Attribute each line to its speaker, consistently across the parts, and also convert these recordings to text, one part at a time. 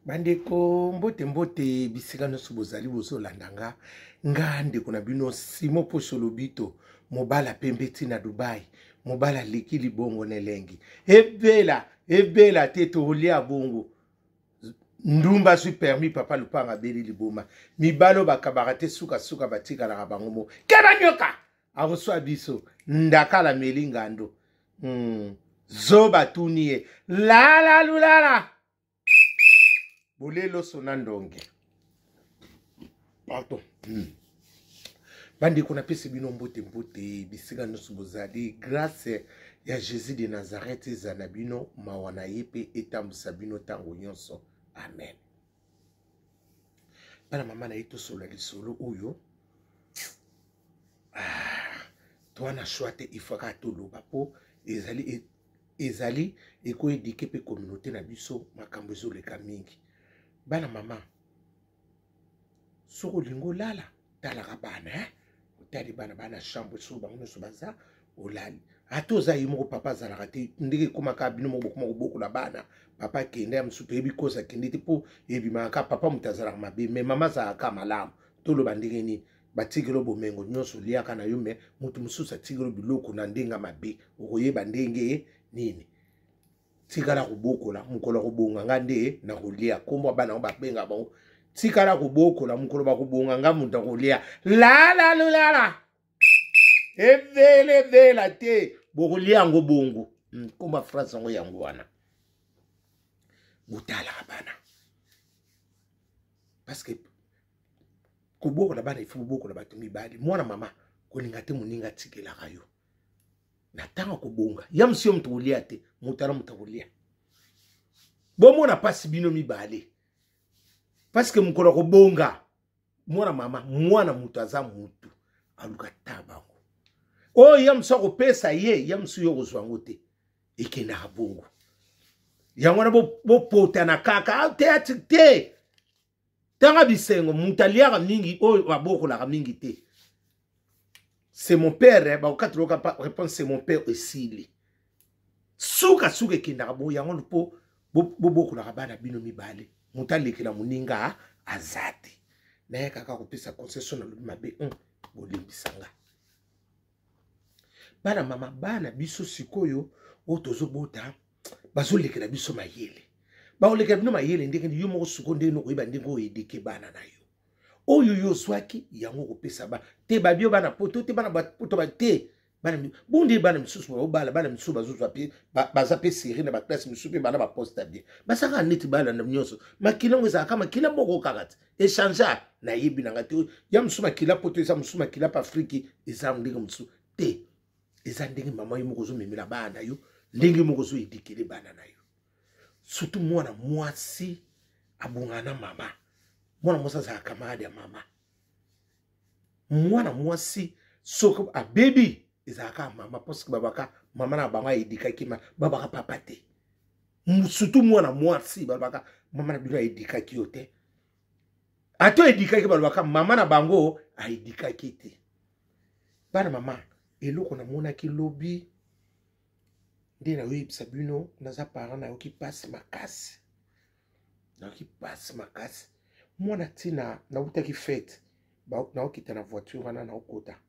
Speaker 1: Bandeko, mbote mbote bisika nyonso bozali bozolanda nga. Nga ndeko na bino Simo Poso Lobito, mobala pembe ti na Dubai, mobala aleki libongo na elengi. Ebela ebela te tokolia bongo. Ndumba azwi permis, papa lupanga abeli liboma. Mibalo bakabaka te, sukasuka batikalaka bango mo. Keba nyoka akoswa biso ndakala meli ngando. Zoba tuni ye lala lulala bolelo sona ndonge pardon. Bandeko, napesi bino mbote mbote bisika nyonso bozali. Grâce ya Jésus de Nazareth eza na bino, mawa na ye mpe etambwisa bino ntango nyonso, amen. Bana mama na ye, tosola lisolo oyo. Toa na choix te, il faut kaka toloba mpo ezali ezali ekoéduquer mpe communauté na biso. Makambo ezoleka mingi. Bana mama, soki olingi olala, talaka bana, eh? Otali bana, bana chambre, soki bango nyonso baza, olali. Ata oza ye moko, papa azalaka te. Ndenge ekomaka, bino moko bokoma kobokola bana. Papa akende ya mosusu, toyebi koza akende te mpo ebimaka papa moto azalaka mabe, mais mama azalaka malamu. Toloba ndenge nini? Batikeli bomengo nyonso, oliaka na yo, mais moto mosusu atikeli biloko na ndenge mabe, okoyeba ndenge nini? Tikala kobokola, mokolo akobonga nga nde na kolia. Kombo bana yango babenga bango, tikala kobokola, mokolo bakobonga nga moto akolia. Lala lolala ebele ebela te, bokolia yango bongo. Komba phrase yango, yango wana. Botalaka bana, parce que kobokola bana, il faut bobokola bato mibale. Mwana mama, kolinga te moninga atikelaka yo na ntango akobonga ya mosu. Yo moto kolia te, moto ana moto akolia. Bomona mpasi bino mibale, parce que mokolo akobonga, mwana mama, mwana moto aza motu aluka ta bango oyo ya mosu akopesa ye, ya mosu yo kozwa yango te. Ekendaka bongo. Yango wana bopotana kaka te te. Tanga bisengo, moto aliaka mingi oyo abokolaka mingi te. C'est mon père, bakokatela oka réponse, c'est mon père, esili. Sukasuka ekendaka bongo. Yango mpo bobokolaka bana bino mibale, moto alekela moninga aza te. Naye kaka kopesa concession, nalobi mabe, bolimbisanga. Bana mama, bana biso sikoyo oyo tozobota bazolekela biso mayele. Bakolekela bino mayele ndenge yo moko sikoyo, ndenge nokoyeba ndenge oyo éduquer bana na yo. Oyo yo ozwaki yango okopesa ba te. Babio bana poto te, bana poto ba te, bana bonde, bana misusu baobala, bana misusu bazozwa mpe baza mpe série na baclasse misusu mpe bana baposte bien. Bazalaka neti bana nyonso, makila yango ezalaka makila moko kaka te échange. Nayebi nanga te, ya mosusu makila poto eza mosusu, makila mpe Afriki eza ndenge mosusu te. Eza ndenge mama yo moko ozomemela bana na yo, ndenge moko ozoéduquer bana na yo. Surtout mwana mwasi abongana na mama. Mwana mwasi azala camarade ya mama. Mwana mwasi soki abebi, ezalaka mama, parce babaka mama na bango aéduquaki ma babaka papa te. Surtout mwana mwasi, balobaka mama na bino aéduquaki yo te. Ata aéduquaki, balobaka mama na bango aéduquaki te. Bana mama, eloko namonaki lobi nde nayoyebisa bino. Naza parent, nayoki mpasi makasi, nayoki mpasi makasi. Mwana ntina nautaki fête, naokita na voiture wana, naokota,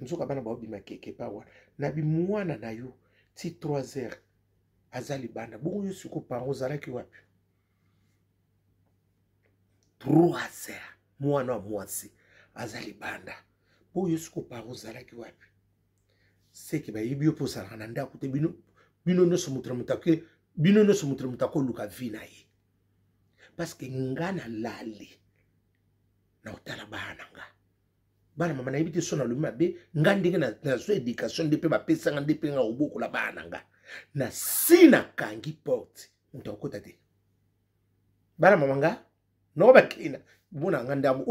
Speaker 1: nzoka bana baobima keke pa wana. Nabi mwana na yo ti 3 heures aza libanda bongo. Yo siko parent, ozalaki wapi 3 heures? Mwana wa mwasi aza libanda mpo yo siko parent, ozalaki wapi? Seke bayebi yo mpo ozalaka na ndako te. Bino bino nyonso moto na moto ake, bino nyonso moto na moto akoluka vie na ye. Parce que nga nalali na kotala bana na nga. Bana mama, nayebi te so nalobi mabe. Nga ndenge nazwa éducation nde mpe bapesanga nde mpe nga kobokola bana na nga. Na si nakangi porte, moto akokota te. Bana mama, nga noko bakenda mona nga ndambo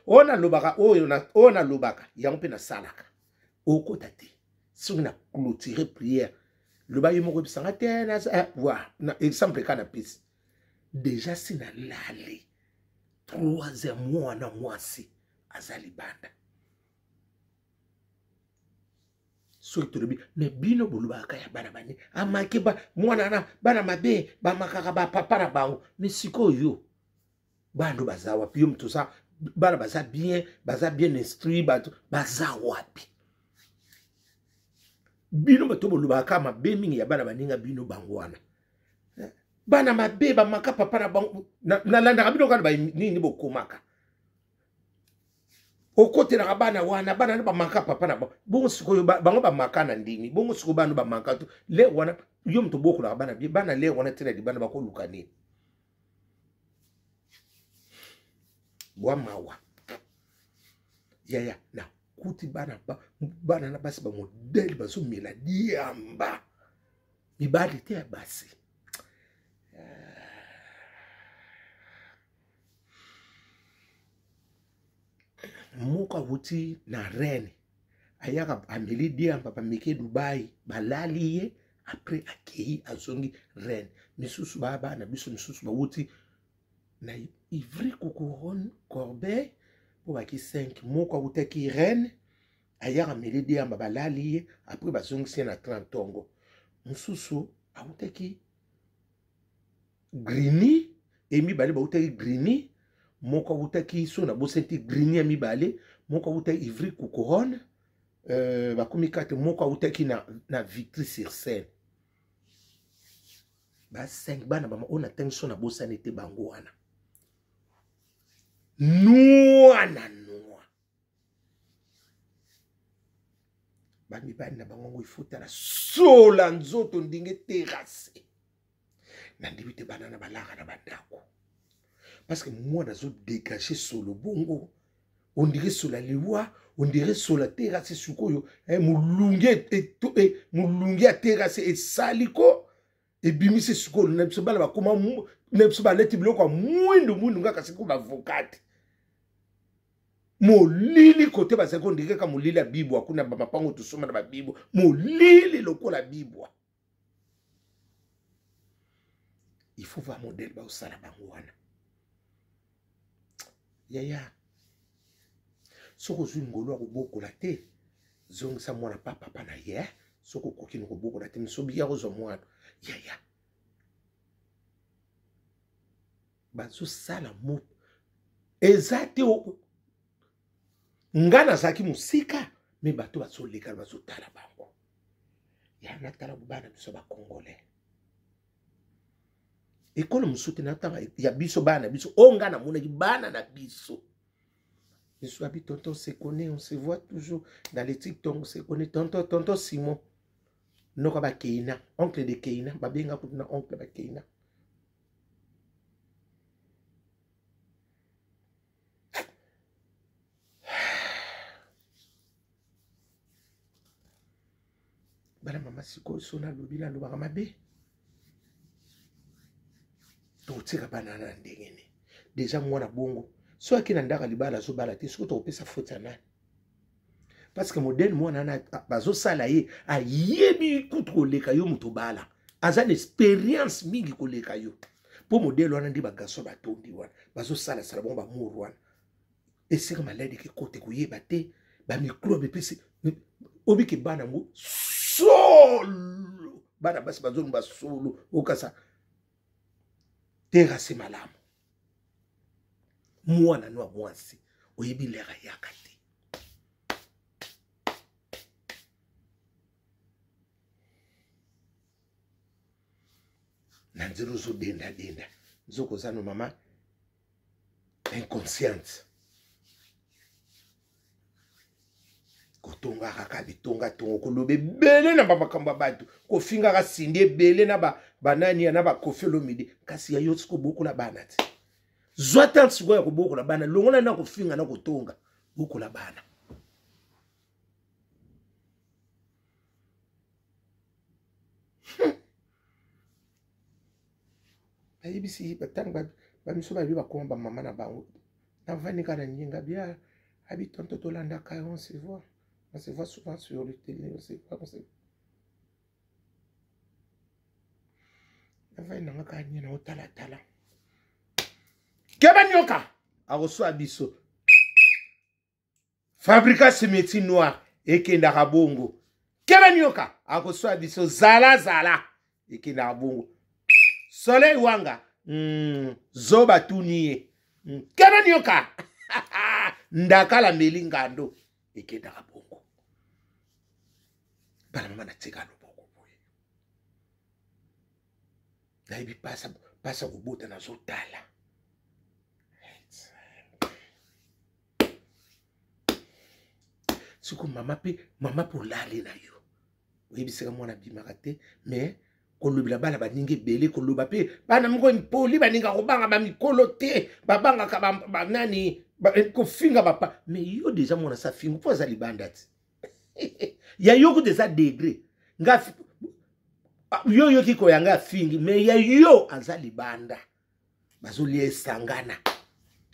Speaker 1: oyo nalobaka, oyo nalobaka yango mpe nasalaka. Okota te soki na clôture prière. Loba ye moko, ebisanga te. Na exemple ka napesi déjà, si nalali 3 heures, mwana mwasi aza libanda. Soki tolobi me bino bolobaka ya bana bane amaki ba mwana na bana mabe, bamakaka bapapa na bango. Mais sikoyo yo Bana baza wapi? Yo moto oza bana baza bien, baza bien instruit, bato baza wapi? Bino bato bolobaka mabe mingi ya bana baninga bino bango wana. Bana mabe bamaka papa na bango. Nalandaka bino kaka nini bokomaka. Okotelaka bana wana, bana na bamaka papa na bango. Bongo sikoyo bango bamaka na ndimi. Bongo sikoyo bana bamaka to le wana yo moto bokolaka bana bien, bana le wana tena libana bakoluka nini? Bwa mawa. Yaya na kuti bana ba, bana na basi ba modèle bazomela diamba. Mibali te ya basi. Moko awuti na Rennes ayaka ameli diamba bameke Dubai balali ye après akei azongi Rennes. Misusu ba bana biso misusu bawuti na Ivry Couronne Corbeil po baki 5 moko awutaki Rennes ayaka ameli diamba balali ye après bazongisi ye na train ntongo. Mosusu awutaki Grigny e mibale bawutaki Grigny, moko awutaki so na bosani te Grigny ya mibale, moko awutaki Ivry Couronne, bakomi kate, moko awutaki na Vitry-sur-Seine. Ba 5 bana bama oyo natangi so na bosani te bango wana. Noa na noa. Bamibali na bango ngo ifutala sola nzoto ndenge terrasse. Nandimi te bana na balaka na bandako. Parce que mwana azo dégager solo bongo. On dirait sola liwa, on dirait sola terrasse sikoyo, eh, mulunge eh, mulunge ya terrasse esaliko ebimisi sikoyo na biso bana bakoma na biso baleti biloko ya mwindu mwindu ngaka sikoyo bavokate molili kote bazali kondike kaka molili ya bibwa kuna bamapango tosomba na babibwa molili lokola bibwa. Il faut voir modèle baosala bango wana. Yaya, soki ozwi ngolo ya kobokola te, zongisa mwana pa papa na ye. Soki okoki na kobokola te, misobi ya kozwa mwana. Yaya, bazosala mo eza te. Nga nazalaki mosika, me bato bazoleka bazotala bango. Ya natala bana biso ba Congolais. Ekolo mosusu te natanga ya biso bana biso. O nga namonaki bana na biso. Biso abi tonton se connaît, on se voit toujours dans les TikTok, on se connaît tonton, tonton Simon. Noka ba Keina, oncle de Keina, babenga kutu na oncle ba Keina. Bana mama sikoyo so nalobi nalobaka mabe. Tokotika bana na ndenge nini? Deja mwana bongo so ake na ndako ya libala azobala te, soki tokopesa faute ya nani? Parce que modèle mwana wana bazosala ye ayebi kutu koleka yo moto obala, aza na expérience mingi koleka yo. Po modèle wana nde bagarçon batondi wana bazosalasala bango bamour wana, esika maladi ke kote koyeba te, ba microbe epesi obiki bana ngo solo, bana basi bazolumba solo okasa terrasse malamu. Mwana no ya mwasi oyebi lera yaka te. Na nzela ozodenda-denda nzoko oza no mama inconsciente, kotongaka kaka bitongatongo, koloba ebele na bamakambo ya bato, kofingaka Cindy ebele na banani ya na bakofi Olomide. Kasi ya yo siko bokola bana te, zwa tante sikoyo ya kobokola bana, longola na kofinga na kotonga, bokola bana. Bayebisi batango bamiso bayebi bakoma bamama na bango. Navandi kaka na nyenga bia abi tonto tolandaka, on se voit, on se voit souvent sur le télé, on se voit, on se voit. Navandi nanga kaka nye na otalatala. Keba nyoka akoswa biso. Fabrika métier noir ekendaka bongo. Keba nyoka akoswa biso zala zala ekendaka bongo. Soleil wanga zoba tuni ye. Kena nioka ndakala meli ngando ekendaka bongo. Bana mama natika loboko boye, nayebi pasa pasa kobota, nazotala siko mama mpe mama mpe olali na yo, oyebisaka mwana abimaka te, mais kolobela bana baninga ebele, koloba mpe bana moko impoli, baninga kobanga bamikolo te, babangaka banani, kofinga bapa, mais yo deja mwana sa fingo mpo aza libanda ti ya yo kuta eza degre nga yo oyoki koyanga afingi, mais ya yo aza libanda, bazolia esangana,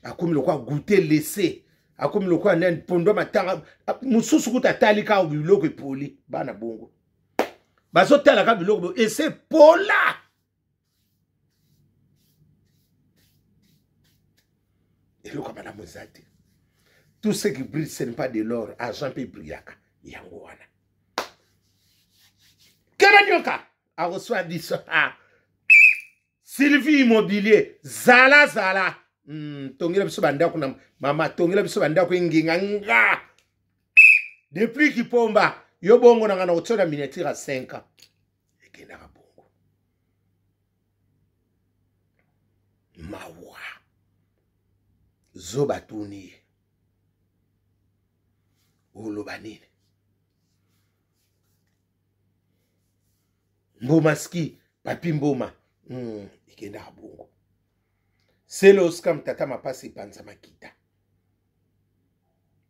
Speaker 1: akomi lokola goute laisse, akomi lokola nani pondo matanga mosusu kuta atali kaka biloko epoli, bana bongo bazotalaka biloko ese pola. Eloko ya malamu eza te. Tout ce qui brille, ce n'est pas de l'or. Argent mpe ebrillaka yango wana. Kena nyoka akoswa biso. Sylvie Immobilier, zala zala. Tongela biso bandako na mama, tongela biso bandako engenga nga. Depuis Kipomba, yo bongo na nga na kotia na miniature ya 5 ans. Ekendaka bongo. Mawa. Zoba tuni ye. Oloba nini? Mboma ski, papi mboma. Ekendaka bongo. Selo Oscar tata mapasi epanza makita.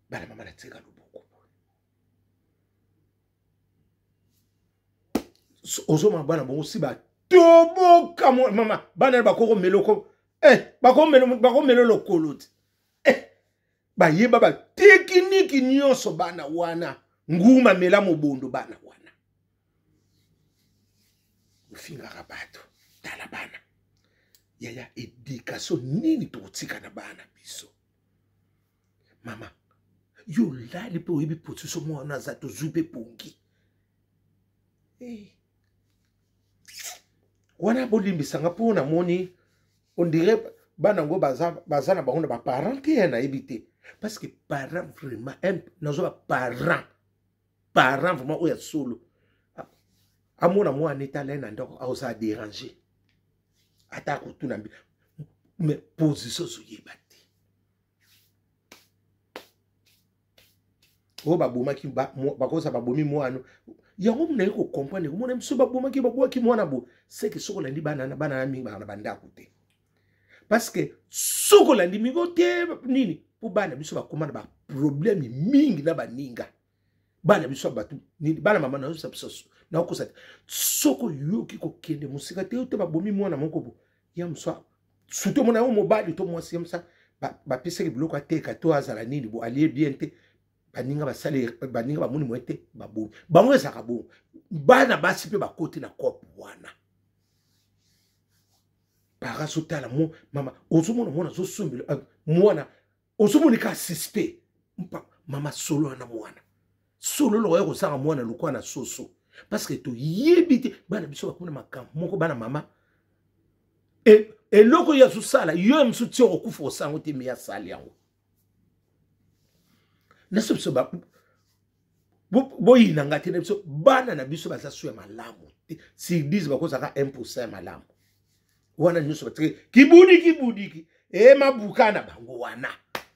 Speaker 1: Bana mama natika loboko. Ozoma bana bongo si batoboka mama bana bakoko meloko bakomelo lokolo te. Bayeba ba tekiniki nyonso bana wana, nguma mela mobondo bana wana. Ofingaka bato, tala bana. Yaya, education nini tokotika na bana biso? Mama, yo lali mpe oyebi position mwana aza, tozwi mpe pongi. Wana bolimbisanga mpo namoni on dirait bana yango baza na bango na baparent te, ya nayebi te, parce que parent vraiment, nazwa parent parent vraiment oyo ya solo amona mwana etala ye na ndako akozala déranger, ata akotuna mais position ozoyeba te. Oyo babomaki, bakoza babomi mwana yango, naye kocomprendre komona biso babomaki, babwaki mwana bo seke. Soki olandi bana na bana na mingi baka na bandako te, parce que soki olandi mingi te nini, mpo bana biso bakoma na baproblème mingi na baninga, bana biso ya bato nini, bana mama nayosa biso nakokosa te. Soki oyoki kokende mosika te, yo te babomi mwana moko bo ya mosu, surtout omona yango mobali to mwasi ya mosa bapesaki biloko ateka to azala nini bo alie bien te, baninga basali, baninga bamoni moye te, babomi bango. Ezalaka bongo, bana basi mpe bakoti na cope wana. Para azotala mo mama, ozomona mwana azosombela mwana, ozomona kaka suspect mama solo wana mwana solo lokoya kozanga mwana lokola na soso, parce que toyebi te bana biso bakoma na makambo moko. Bana mama, eloko oyo azosala yo mosusu ti okokufa osango te, me asali yango naso biso boyina nga te na biso. Bana na biso baza so ya malamu te, sur 10 bakozalaka 1% ya malamu, wana nyonso batike kibudiki budiki e mabuka na bango wana,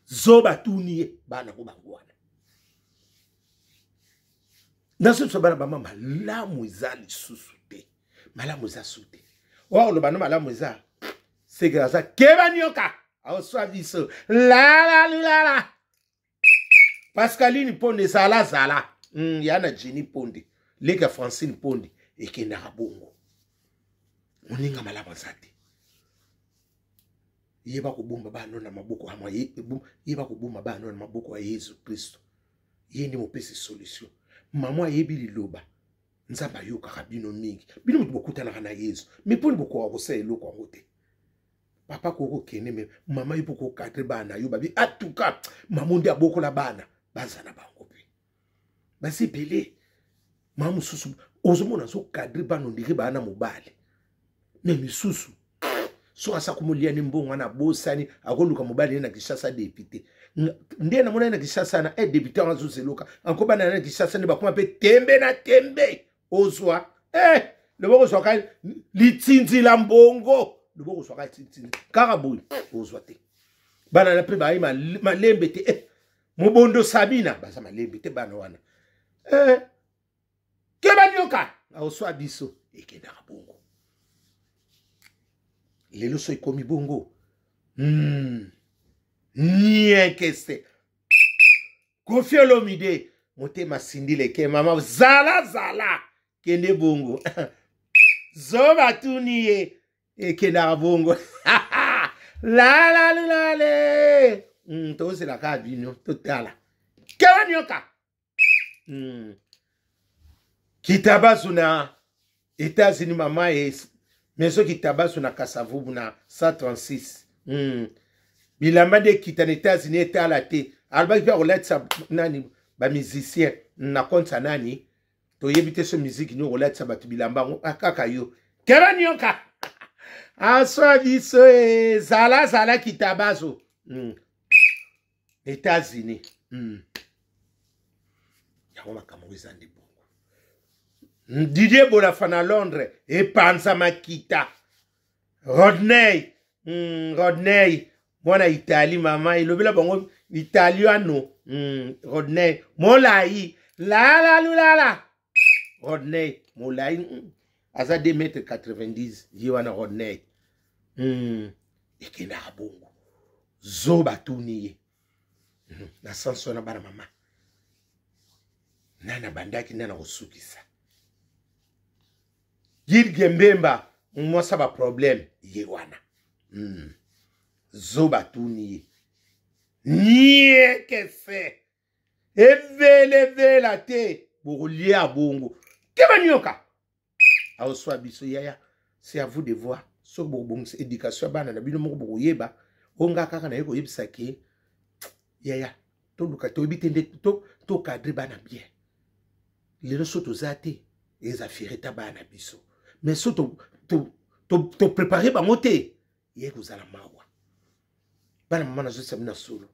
Speaker 1: zoba tuni ye bana ko bango wana. Naso biso bana bama malamu eza lisusu te, malamu eza su te. Oyo oloba no malamu eza seke aza keba nioka aoswa biso lalalulala. Pascaline Ponde zala zala, ya na Jenny Ponde leki ya Francine Ponde ekendaka bongo. Moninga malamu aza te, yeba kobomba bana na maboko ya yeba kobomba bana na maboko ya Yesu Kristo, ye nde mopesi solution. Mama ayebi liloba, Nzambe ayokaka bino mingi, bino moto bokutanaka na Yesu, me mponi bokoka kosala eloko yango te. Papa koko kende me mama yo mpo kokadre bana yo babi atuka mama nde abokola bana baza na bango mpe baza ebele. Mama mosusu ozomona azokadre bana ondire baa na mobali, me misusu Soki asa komolia ni mbongo wana, abosani, akoluka mobali ye na Kinshasa député. Nde namona ye na Kinshasa na eh, député wana azozeloka anko bana na Kinshasa nde bakoma mpe tembe na tembe. Ozwa eh, loboko ozwaka litinzila mbongo, loboko ozwaka litinzila kaka boye, ozwa te. Bana na mpe baye malembe te eh, mobondo Sabina baza malembe te bana wana eh, keba nyoka aoswa biso. Ekendaka bongo. Lelo so ekomi bongo Niekese Koffi Olomide, motema sindile mama zala zala kende bongo. Zoba tuni ye, ekendaka bongo. Lalalulale tozelaka bino, totala keba nyoka. Kitabazu na États-Unis, mama e maison Kitabazu na Kasavubu na 136. Bilamba nde ekita na États-Unis, etala te. Alobaki mpe akolatisa nani, bamusicien na compte ya nani, toyebi te. So miziki nini okolatisa bato bilamba yango kaka yo. Keba nyoka aswa biso e zala zala Kitabazo États-Unis. Yango makambo eza nde bongo. Didier Bolafa na Londres, epanza makita. Rodney, Rodney mwana Italie, mama elobela bango italiano. Rodney molai lalalulala, Rodney molai aza 2 mètre 90 ye wana Rodney. Ekendaka bongo. Zoba tuni ye na sens wana. Bana mama, nani abandaki, nani akosukisa? Gilge Mbemba, mwasa baproblème ye wana. Zoba tuni ye niekese evelevela te, bokolia bongo. Keba nyoka aoswa biso. Yaya, c'est à vous de voir soki bokobongisa éducation ya bana na bino moko, bokoyeba. Oyo nga kaka naye koyebisa ke yaya, toluka, toyebi te nde tocadrer bana bien. Lelo so toza te, eza fierté bana na biso, mais so toprépare bango te, ye kozala mawa. Bana mama, nazosisa bino na solo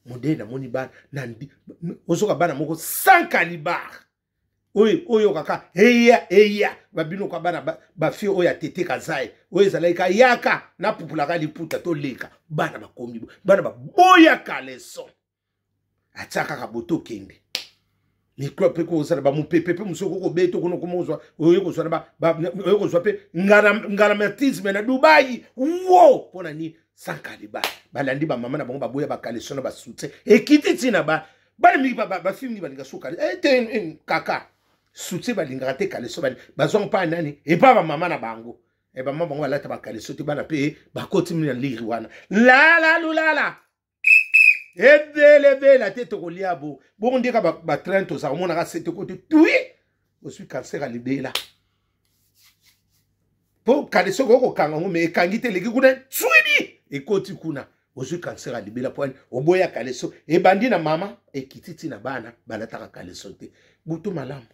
Speaker 1: modele. Namoni bana, ozoka bana moko sans calibar oyo oyo kaka eya eya babino kwa bana bafille oyo atete kazai oyo ezalaki ka yaka napupulaka liputa toleka. Bana bakomi bana baboyaka leçon, atia kaka boto okende mikro mpe kozala bamopepe mpe mosusu okokobeta okona okoma kozwa oye kozwa oye kozwa mpe ngalamatisme na Dubai wo. Mpo na nini? Sans kaliba balandi bamama na bango, baboya bacaleçon na basoutien, ekiti ntina ba bana mingi, bafille mingi balinga so eh, te eh, kaka soutien balingaka te, caleçon bazwanga mpa nani? Epa bamama na bango. E bamama bango balata bacaleçon te, bana mpe bakoti na liri wana lala lulala ebelebela te, tokolia bo bongo. Ndeka batrain tozala omonaka sete kote tui ozwi cancer ya libela mpo caleçon okoki kokanga yango, me ekangi te, eleki kuna, tswini ekoti kuna, ozwi cancer ya libela. Mpo oboya caleçon, ebandi na mama, ekiti ntina bana balataka caleçon te. Butu malamu.